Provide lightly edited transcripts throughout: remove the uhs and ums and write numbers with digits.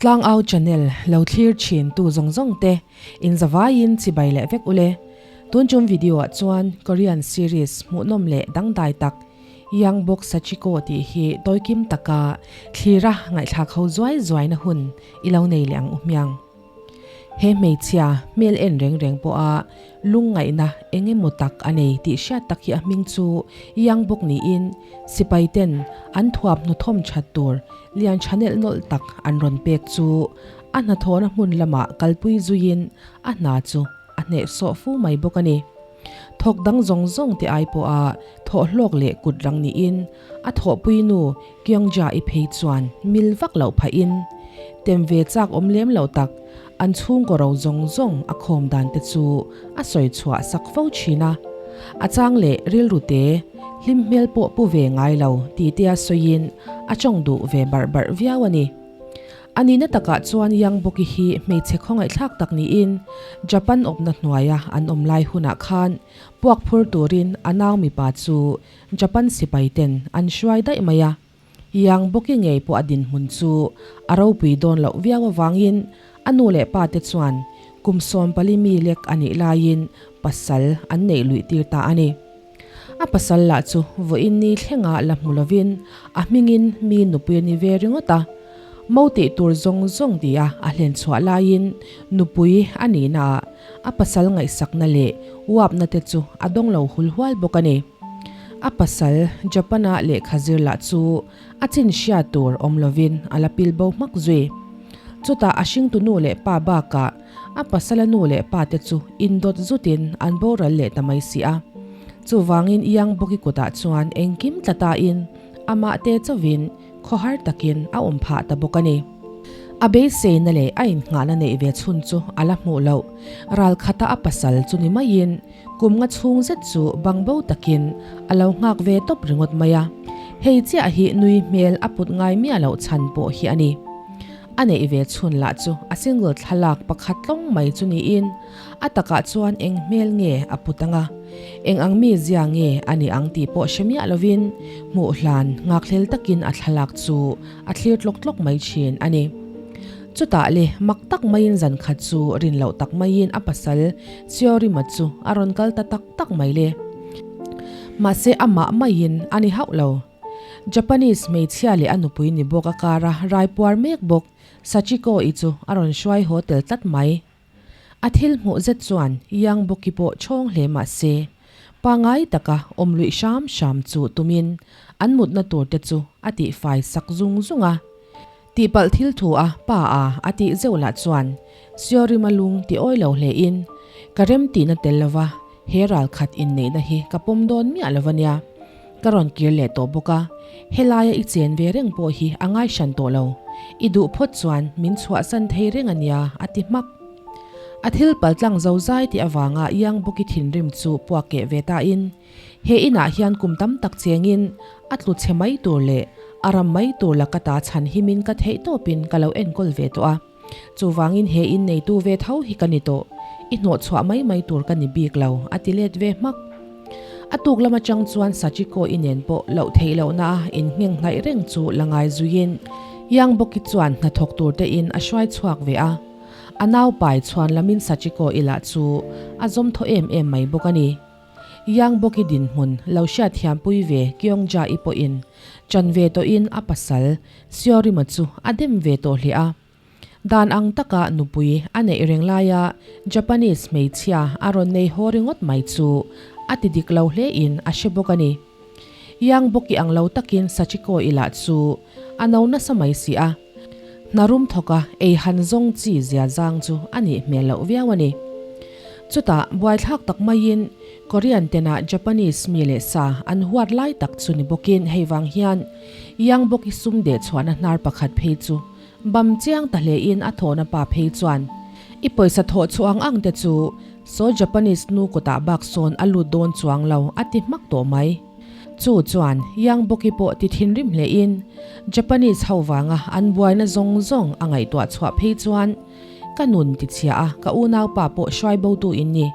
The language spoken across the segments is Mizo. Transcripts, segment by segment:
Tlangau channel lo thlir thin tu zawng zawng te in zavaiin chibai leh vek ule. Tun tum video ah chuan Korean series hmuhnawm leh dangdai tak Yang Bok Sachiko tih hi tawikim taka thlira ngaihthlak ho zuai zuaina hun i lo nei leh ang u hmiang. He hmeichhia hmel en reng reng pawha lungngaihna eng emaw tak a nei tih hriat tak hi a hming chu Yang bawk niin sipai ten an thuam hnuthawm that tur lian tha nelh nawlh tak an rawn pek chu a hnathawhna hmun lamah kalpui zuiin a hna chu a hnehsawh fu mai bawk a ni. Thawk dang zawng zawng te ai pawha thawh hlawk leh kut rang niin a thawhpui nu Kyungja-i phei chuan mil vak loh phahin tem ve chak awm lem loh tak an chhungkaw ro zawng zawng a khawm dan te chu a sawi chhuah sak fo thin a. A chang leh rilru te hlim hmel pawh pu ve ngai lo ti tea sawiin a tawng duh ve barh barh viau a ni. A nihna takah chuan Yang Boki hi hmeichhe khawngaihthlak tak niin Japan awpna hnuaia an awm lai hunah khan puak phur turin a nau mipa chu Japan sipai ten an hruai daih mai a. Yang Boki ngei pawh a dinhmun chu a ropui dawn loh viau avangin a nu leh pa te chuan kum 14 mi lek a nih laiin pasal an neih luih tir ta a ni. A pasal lah chu vawiin ni thlenga la hmu lovin a hmingin mi nupui a ni ve ringawt a. Mo tih tur zawng zawng tia a hlen chhuah laiin nupui a nihnaah a pasal ngaihsakna leh uapna te chu a dawng lo hul hual bawk a ni. A pasal Japan-a lehkha zir lah chu a chin hriat tur awm lovin a la pil bo hmak zui. Chutah a hringtu nu leh pa bakah A pasala nu leh pa te chu indawt zutin an boral leh ta mai si a. Chuvangin Yang Boki kutah chuan engkim tla tain amah te chauhin khawhar takin a awm phah ta bawk a ni. A beiseina leh a innghahna neih ve chhun chu a la hmuh loh. Ral khata a pasal chu ni maiin kum nga chhung zet chu bangbo takin a lo nghak ve tawp ringawt mai a. Hei chiah hi nui hmel a put ngai miah loh chhan pawh hi a ni. A neih ve chhun lah chu a single thlalak pakhat tlawng mai chu niin a takah chuan eng hmel nge a put ang a, eng ang mi zia nge a ni ang tih pawh hre miah lovin hmuh hlan nghakhlel takin a thlalak chu a thlir tlawk tlawk mai thin a ni. Chutah le mak tak maiin zan khat chu rin loh tak maiin a pasal Chiorima chu a rawn kal ta tak tak mai le. Mahse amah maiin a ni hauh lo. Japanese hmeichhia leh a nupui ni bawk a kara rai puar mek bawk Sachiko-i chu a rawn hruai haw tel tlat mai. A thil hmuh zet chuan Yang Boki pawh chhawng hle mah se, pangai taka awm luih hram hram chu tumin an mutna tur te chu a tihfai sak zung zung a. Tihpalh thil thu a pa a a tih zeuh lah chuan Siorima lung ti awi lo hle in, Ka rem tihna tel lova he ral khat inneihna hi ka pawm dawn miah lo ania. Ka rawn kir leh tawh bawk a, helaia i chen ve reng pawh hi a ngai hran tawh lo. I duh phawt chuan min chhuahsan thei reng ania a ti hmak. A thil paltlang zo zai tih avanga Yang Boki thinrim chu puak keh ve ta in, He inah hian kum tam tak chengin a tlu chhe mai tur leh a ram mai tur la ka ta chhan himin ka theih tawpin ka lo enkawl ve tawh a. Chuvangin he in neitu ve tho hi ka ni tawh, i hnawhchhuah mai mai tur ka ni bik lo, a ti let ve hmak. A tuk lam atang chuan Sachiko i nen pawh loh theih lohna a inngheng hnaih reng chu la ngai zuiin Yang Boki chuan hnathawk tur te in a hruai chhuak ve a. A naupai chhuan lamin Sachiko i lah chu a zawm thaw em em mai bawk a ni. Yang Boki dinhmun lo hriatthiampui ve Kyongja i pawhin chan ve tawhin a pasal Seorima chu a dem ve tawh hle a. Dan ang taka nupui a neih reng laia Japanese hmeichhia a rawn nei haw ringawt mai chu a ti dik lo hlein a hre bawk a ni. Yang Boki ang lo takin Sachiko i lah chu a no nasa mai si a. Hna rum thawka ei han zawng chi zia zang chu a nih hmel loh viau a ni. Chutah buaithlak tak maiin Korean tena Japanese mi leh sa an huat lai tak chu ni bawkin hei vang hian Yang Boki sum deh chhuahna hnar pakhat phei chu bam chiang ta hlein a thawhna pa phei chuan i pawisa thawh chhuah ang ang te chu saw Japanese nu kutah bak sawn a lut dawn chuang lo a ti hmak tawh mai. Chu chuan Yang Boki pawh ti thinrim hlein Japanese ho vanga an buaina zawng zawng a ngaihtuah chhuah phei chuan ka nun ti chhia a, ka unaupa pawh hruai botu in ni.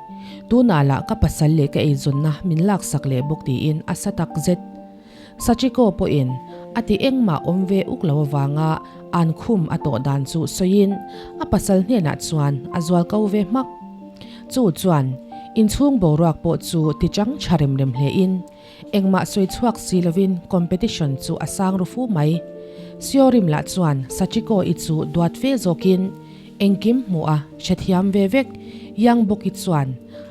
Tunah lah ka pasal leh ka eizawnna min laksak leh bawk tiin a sa tak zet. Sachiko pawhin A ti engmah awm ve uk lo avanga an khum a tawh dan chu sawiin a pasal hnenah chuan a zual ko ve hmak. Chu chuan inchhung boruak pawh chu ti chang tha rem rem hle in engmah sawi chhuak si lovin competition chu a sang ru fu mai. Siorim lah chuan Sachiko i chu duat fe zawkin engkim hmuh a hrethiam ve vek Yang Bawki chuan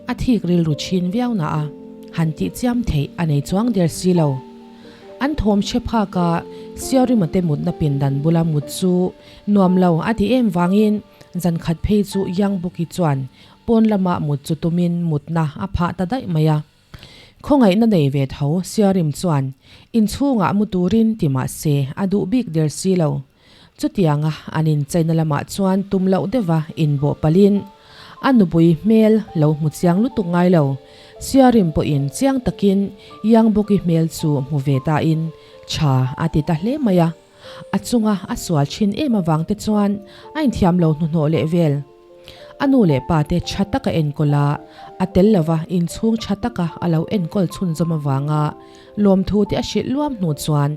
a thik rilru chhin viau na a han tih chiam theih a nei chuang der si lo. An thawm hre phak a, Siaurima te mutna pindan bula mut chu nuam lo a ti em vangin zan khat phei chu Yang Buki chuan pawn lama mut chu tumin mutna a phah ta daih mai a. Khawngaihna nei ve tho Siaurim chuan inchhungah mu turin ti mah se a duh bik der si lo. Chutianga an incheina lamah chuan tum loh deuha inbawh palhin a nupui hmel lo hmu chiang lutuk ngai lo. Siarim pawhin chiang takin Yangbawki hmel chu hmu ve tain tha a ti ta hle mai a. A chunga a sual thin em avang te chuan a inthiam lo hnuhnawh leh vel. A nu leh pa te tha taka enkawl a, a tel lova inchhung tha taka a lo enkawl chhunzawm avanga lawmthu te a hrilh luam hnu chuan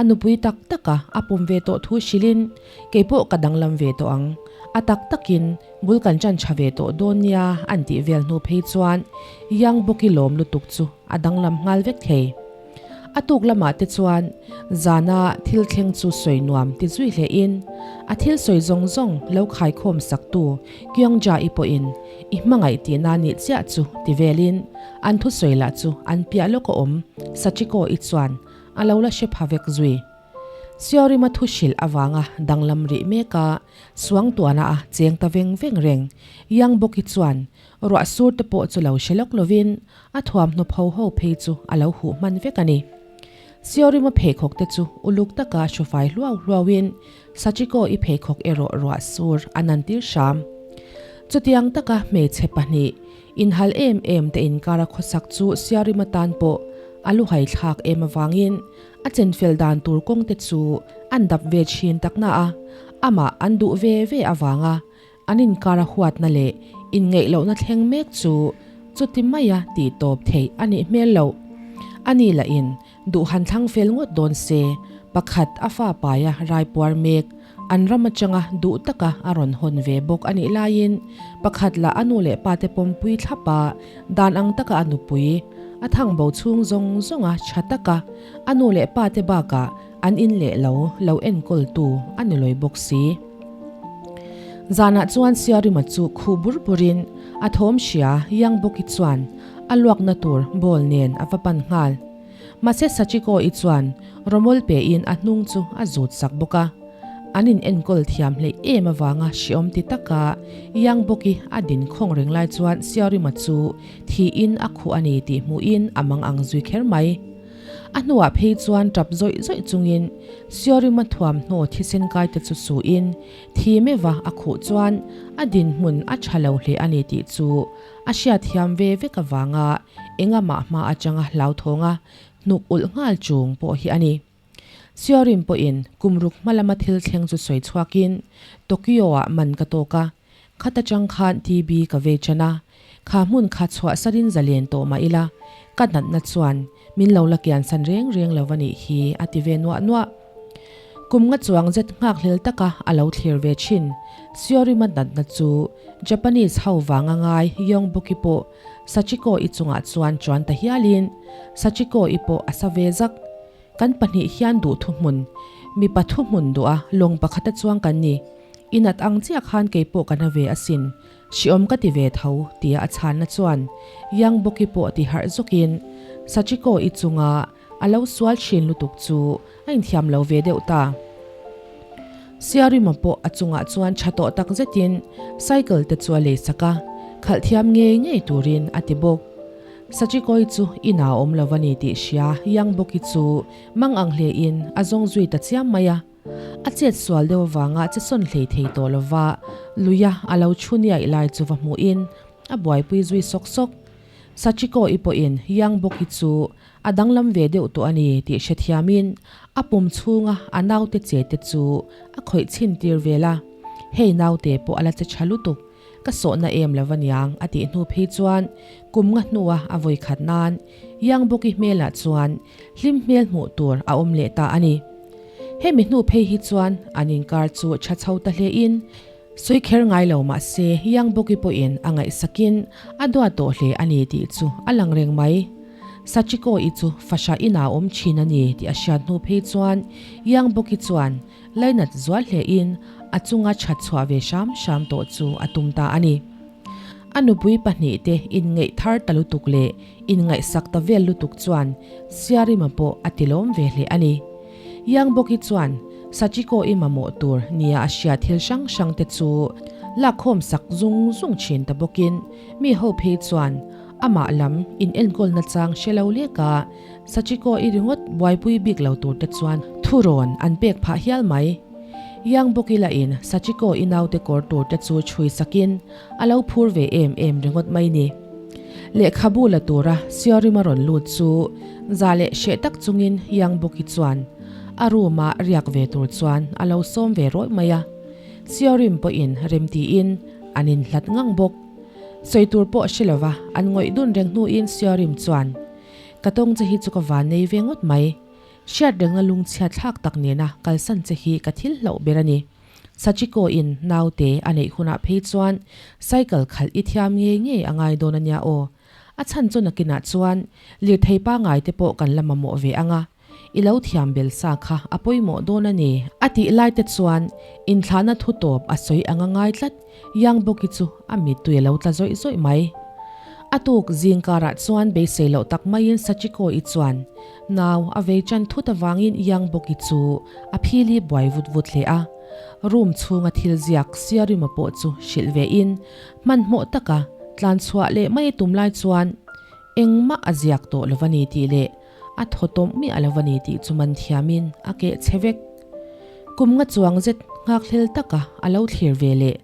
A nupui tak taka a pum ve tawh thu hrilhin, Kei pawh ka danglam ve tawh ang. A tak takin bul kan ṭan ṭha ve tawh dawn nia an tih vel hnu phei chuan Yang Bawki lawm lutuk chu a danglam nghal vek thei. A tuk lamah te chuan zana thil thleng chu sawi nuam ti zui hlehin a thil sawi zawng zawng lo khaikhawm saktu Kyungja-i pawhin i hmangaih tihna nih chiah chu ti velin an thusawi lah chu an piah lawk a awm Sachiko-i chuan A lo la hre pha vek zui. Siorima thu hrilh avanga danglam rih mek a, suangtuahna a cheng ta veng veng reng. Yang Bawki chuan ruah sur te pawh chu lo hre lawk lovin a thuamhnaw pho ho phei chu a lo huh hman vek a ni. Siorima pheikhawk te chu uluk taka hrufai hluau hluauin Sachiko-i pheikhawk erawh ruah sur a nan tir hram. Chutiang taka hmeichhe pahnih Inhal em em te inkara khawsak chu Siarima tan pawh a luhai thlak em avangin a chenfel dan tur kawng te chu an dap ve thin tak na a, amah an duh ve ve avanga an inkara huatna leh inngeih lohna thleng mek chu chuti maia tih tawp theih a nih hmel loh. Ani lahin Duh han thlang fel ngawt dawn se, pakhat a fa paia raipuar mek, an ram atanga duh taka a rawn hawn ve bawk a nih laiin pakhat lah a nu leh pa te pawmpui thlap a, dan ang taka a nupui, a thang bo chhung zawng zawnga tha taka a nu leh pa te bakah an in leh lo lo enkawltu a ni lawi bawk si. Zanah chuan Siarima chu khuh bur burin a thawm hria Yang Bawki chuan a luakna tur ball nen a va pan nghal. Mahse Sachiko-i chuan rawmawl pein a hnung chu a zut sak bawk a. An in enkawl thiam hleih em avanga hreawm ti taka Yang Bawki a din khawng reng lai chuan Siarima chu thiin a khuh a ni tih hmuhin a mang ang zui kher mai. A hnuah phei chuan tap zawih zawih chungin Siarima thuamhnaw thisen kai te chu suhin thi meuha a khuh chuan a dinhmun a tha lo hle a ni tih chu A hriatthiam ve vek avanga engamah hma atanga hlauthawng a hnuk ulh nghal chung pawh hi a ni. Siorim pawhin kum ruk hma lama thil thleng chu sawi chhuakin Tokyo-ah man ka tawk a, khat atang khan TB ka vei tan a, kha hmun kha chhuahsarin zalen tawh mah ila ka natna chuan min lo la kiansan reng reng lo a nih hi a ti ve nuah nuah. Kum nga chuang zet nghakhlel taka a lo thlir ve thin Siorima natna chu Japanese ho vanga ngai Yongbuki pawh Sachiko-i chungah chuan chuan ta hialin Sachiko-i pawh a sa ve zak. Kan pahnih hian duh thuhmun, mipa thuhmun duh a lawng pakhata chuang kan ni. I nat ang chiah khan kei pawh ka na ve asin, hriawm ka ti ve tho, tia a chhanna chuan Yangbuki pawh ti harh zawkin Sachiko-i chunga A lo sual thin lutuk chu a inthiam lo ve deuh ta. Siarima pawh a chungah chuan tha tawh tak zetin cycle te chu a lei sak a, khalh thiam ngei ngei turin a ti bawk. Sachikoi chu inah a awm lo a ni tih hria Yang Bawki chu mang ang hlein a zawng zui ta chiam mai a. A chet sual deuh avanga che sawn hlei thei tawh lova luia a lo thu niaih lai chu va hmuhin a buaipui zui sawk sawk. Sachiko-i pawhin Yang Bawki chu A danglam ve deuh tawh a ni tih hrethiamin a pum chhunga a naute che te chu a khawih chhin tir vel a, Hei naute pawh a la che tha lutuk, ka sawhna em lo aniang a tih hnu phei chuan kum nga hnua a vawi khat nan Yang Bawki hmelah chuan hlim hmel hmuh tur a awm leh ta a ni. Hemi hnu phei hi chuan an inkar chu tha chho ta hle in, sawi kher ngai lo mah se Yang Bawki pawhin a ngaihsakin a duat tawh hle a ni tih chu a lang reng mai. Sachiko-i chu fahra inah a awm thin a ni tih a hriat hnu phei chuan Yang Bawki chuan lainat zual hle in a chunga that chhuah ve hram hram tawh chu a tum ta a ni. A nupui pahnihte inngeih thar ta lutuk leh inngaihsak ta vel lutuk chuan Siarima pawh a tilawm ve hle a ni. Yang Bawki chuan Sachiko-i mamawh tur nia a hriat thil hrang hrang te chu lakkhawm sak zung zung thin ta bawkin mi ho phei chuan amah lam in enkawlna chang hre lo lek a, Sachiko-i ringawt buaipui bik lo tur te chuan thurawn an pek phah hial mai. Yang Bawki lahin Sachiko-i naute kawr tur te chu chhui sakin a lo phur ve em em ringawt mai ni. Lehkhabu la tura Siorima rawn lut chu za leh hreh tak chungin Yang Bawki chuan a room-a riak ve tur chuan a lo sawm ve rawih mai a. Siorim pawhin remtiin an inhlat ngang bawk. Sawi tur pawh hre lova an ngawih dun reng hnuin Siorim chuan, Ka tawng che hi chu ka van nei ve ngawt mai. Hriat rengna lungchhia thlak tak nena kalsan che hi ka thil hlauh ber a ni. Sachiko in naute a neih hunah phei chuan cycle khalh i thiam ngei ngei a ngai dawn a nia aw. A chhan chu nakinah chuan lirthei pangai te pawh kan la mamawh ve ang a. I lo thiam bel sa kha a pawimawh dawn a ni. A tih lai te chuan inthlahna thu tawp a sawi ang a ngai tlat, Yang Bawki chu a mittui a lo tla zawih zawih mai. A tuk zing karah chuan beisei loh tak maiin Sachiko-i chuan nau a vei chan thut avangin Yang Bawki chu a phili buai vut vut hle a. Room chhunga thil ziak Siarima pawh chu hrilh vein hmanhmawh taka tlan chhuah leh mai a tum lai chuan engmah a ziak tawh lo va ni tih leh A thaw tawmh miah lo a ni tih chu man thiamin a keh che vek. Kum nga chuang zet nghakhlel taka a lo thlir ve leh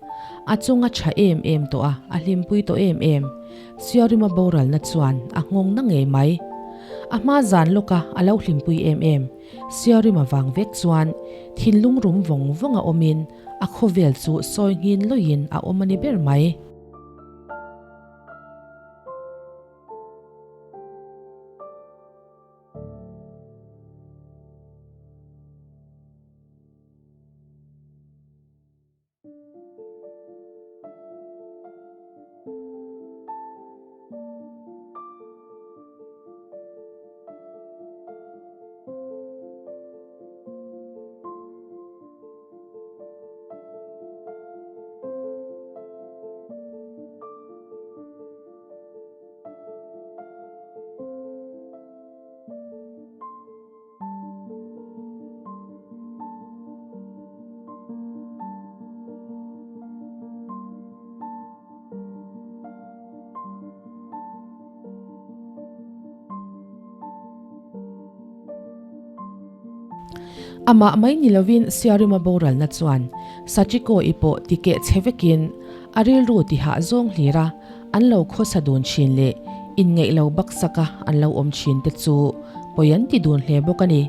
a chunga tha em em tawh a, a hlimpui tawh em em. Siarima boralna chuan a nghawng na ngei mai. A hma zan lawka a lo hlimpui em em Siarima vang vek chuan thinlung rum vawng vawng a awmin a khawvel chu sawi nghin lawiin a awm a ni ber mai. Amah mai ni lovin Siarima boralna chuan Sachiko-i pawh tikeh che vekin a rilru tihah zawng hlir a, an lo khawsa dun thin leh inngeih lo baksaka an lo awm thin te chu pawi an ti dun hle bawk a ni.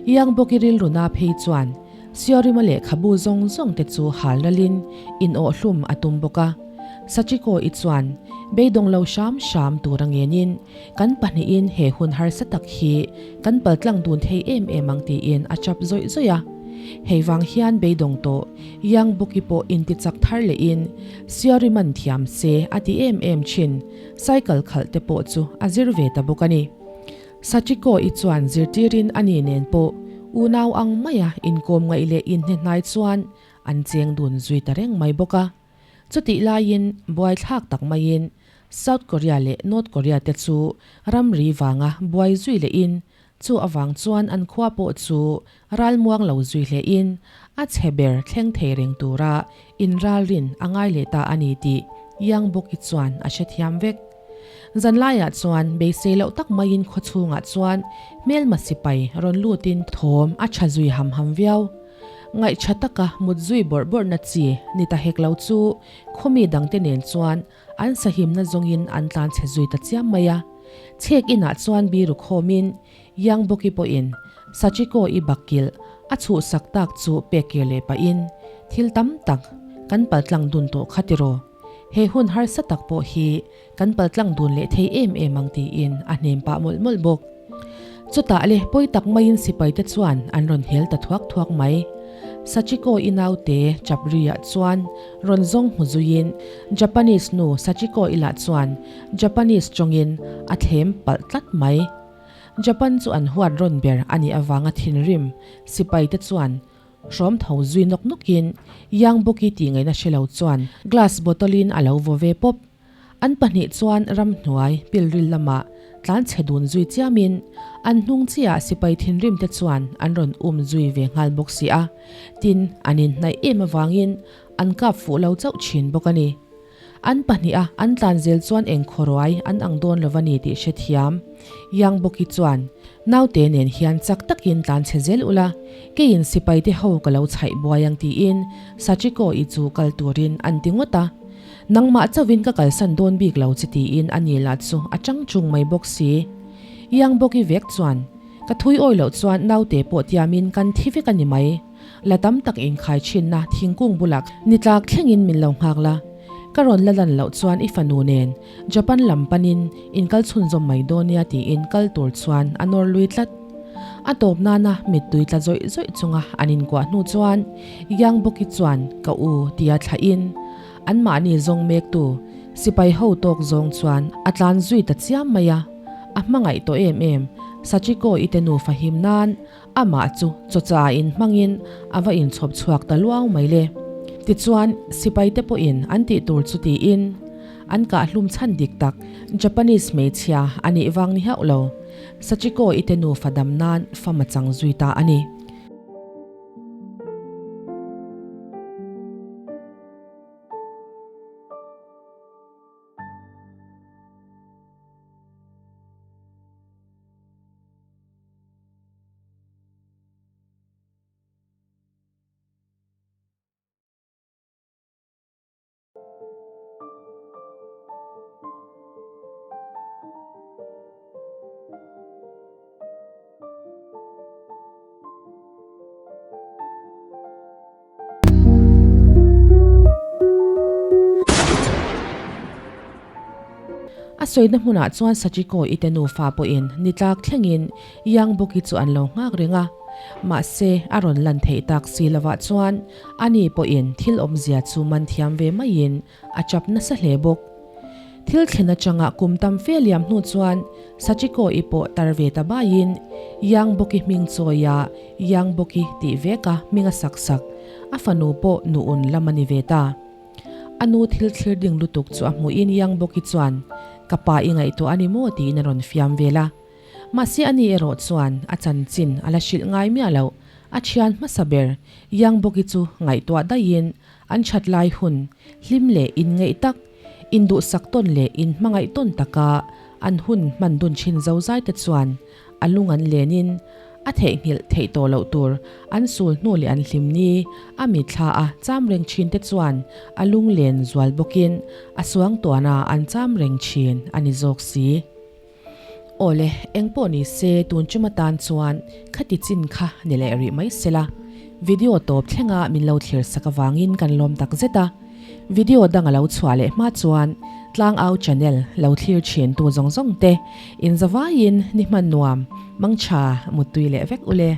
Yang Bawki rilruna phei chuan Siorima lehkhabu zawng zawng te chu hal ralin inawhhlum a tum bawk a. Sachiko-i chuan beidawng lo hram hram tur a ngenin kan pahnihin he hun harsa tak hi kan paltlang dun thei em em ang tiin a chap zawih zawih a. Hei vang hian beidawng tawh Yang Bawki pawh intichak thar lehin Siari man thiam se a ti em em thin, cycle khalh te pawh chu a zir ve ta bawk a ni. Sachiko-i chuan zirtirin a ni nen pawh unau ang maia inkawm ngaih leh inhnehnai chuan an cheng dun zui ta reng mai bawk a. Chutih laiin buaithlak tak maiin South Korea leh North Korea te chu ramri vanga buai zui lehin Chu avang chuan an khua pawh chu ralmuang lo zui hlein a chhe ber thleng thei reng tura inralrin a ngai leh ta a ni tih Yang Bawki chuan a hrethiam vek. Zanlaiah chuan beisei loh tak maiin khaw chhungah chuan hmelma sipai rawn lutin thawm a tha zui ham ham viau. Ngaihṭha taka mut zui bawrh bawrhna chi ni ta hek lo chu khawmi dangte nen chuan An sahimna zawngin an tlan chhe zui ta chiam mai a. Chhek inah chuan biru khawmin Yang Bawki pawhin Sachiko-i bakkilh a chhuhsak tak chu pek kir leh pahin thil tam tak kan paltlang dun tawh kha tiraw? He hun harsa tak pawh hi kan paltlang dun leh thei em em ang tiin a hnem pah mawlh mawlh bawk. Chutah le pawi tak maiin sipai te chuan an rawn hel ta thuak thuak mai. Sachiko i naute Chapri-ah chuan rawn zawng hmu zuiin Japanese nu Sachiko i lah chuan Japanese tawngin a thlem palh tlat mai. Japan chu an huat rawn ber a nih avanga thinrim sipai te chuan hrawm tho zui nawk nawkin Yang Boki tih ngaihna hre lo chuan glass bottle in a lo vaw ve pawp. An pahnih chuan ramhnuai pilril lamah tlan chhe dun zui chiamin an hnung chiah sipai thinrim te chuan an rawn um zui ve nghal bawk si a, tin an inhnaih em avangin an kap fuh lo chauh thin bawk a ni. An pahniha an tlan zel chuan eng khawruai an ang dawn lo a ni tih hrethiam Yang Bawki chuan naute nen hian chak takin tlan chhe zel ula, keiin sipai te ho ka lo chhaih buai ang tiin Sachiko-i chu kal turin an ti ngawt a. Nangmah chauhin ka kalsan dawn bik lo che tiin a ni lah chu a chang chung mai bawk si. Yang Bawki vek chuan ka thui awi loh chuan naute pawh tiamin kan thi vek a ni mai. La tam tak inkhai thinna thingkung bulah ni tlak thlengin min lo nghak la. Ka rawn la lan loh chuan i fanu nen Japan lam panin in kal chhunzawm mai dawn nia tiin kal tur chuan a nawr lui tlat. A tawp nana mittui tla zawih zawih chunga an inkuah hnu chuan Yang Bawki chuan ka u tia thlahin anmahni zawng mektu sipai ho tawk zawng chuan a tlan zui ta chiam mai a. A hmangaih tawh em em Sachiko i te nufa him nan Amah chu chawcha in hmangin a va inchhawp chhuak ta luau mai le. Tichuan, sipaite pawhin an tih tur chu tiin an kah hlum chhan dik tak Japanese hmeichhia a nih vang ni hauh lo. Sachiko i te nufa dam nan fam a chang zui ta a ni. A sawina hmunah chuan Sachiko i te nufa pawhin ni tlak thlengin Yang Bawki chu an lo nghak reng a. Mahse, a rawn lan theih tak si lovah chuan ani pawhin thil awmzia chu man thiam ve maiin a chap nasa hle bawk. Thil thlen atanga kum tam fe liam hnu chuan Sachiko i pawh tar ve ta baiin Yang Bawki hming chawia Yang Bawki tih veka hming a sak sak a fanu pawh nu un lam a ni ve ta. A nu thil thlir ding lutuk chu a hmuhin Yang Bawki chuan Ka pa i ngaihtuah a ni maw tiin a rawn fiam vel a. Mahse ani erawh chuan a chanchin a la hrilh ngai miah loh. A thian hmasa ber Yang Bawki chu ngaihtuah daihin an that lai hun hlim leh inngeih tak, induhsak tawn leh inhmangaih tawn taka an hun hman dun thin zozai te chuan a lung an lenin a theihnghilh theih tawh loh tur an sul hnu leh an hlim ni a mitthla a cham reng thin te chuan a lung len zual bawkin a suang tuana an cham reng thin a ni zawk si. Awle, eng pawh ni se tun chum atan chuan khati chin kha ni leh rih mai sela. Video tawp thlenga min lo thlir sak avangin kan lawm tak zet a. Video dang a lo chhuah leh hma chuan Tlangau channel lo thlir thin tu zawng zawng te in zavaiin ni hman nuam, mangtha, muttui leh vek ule.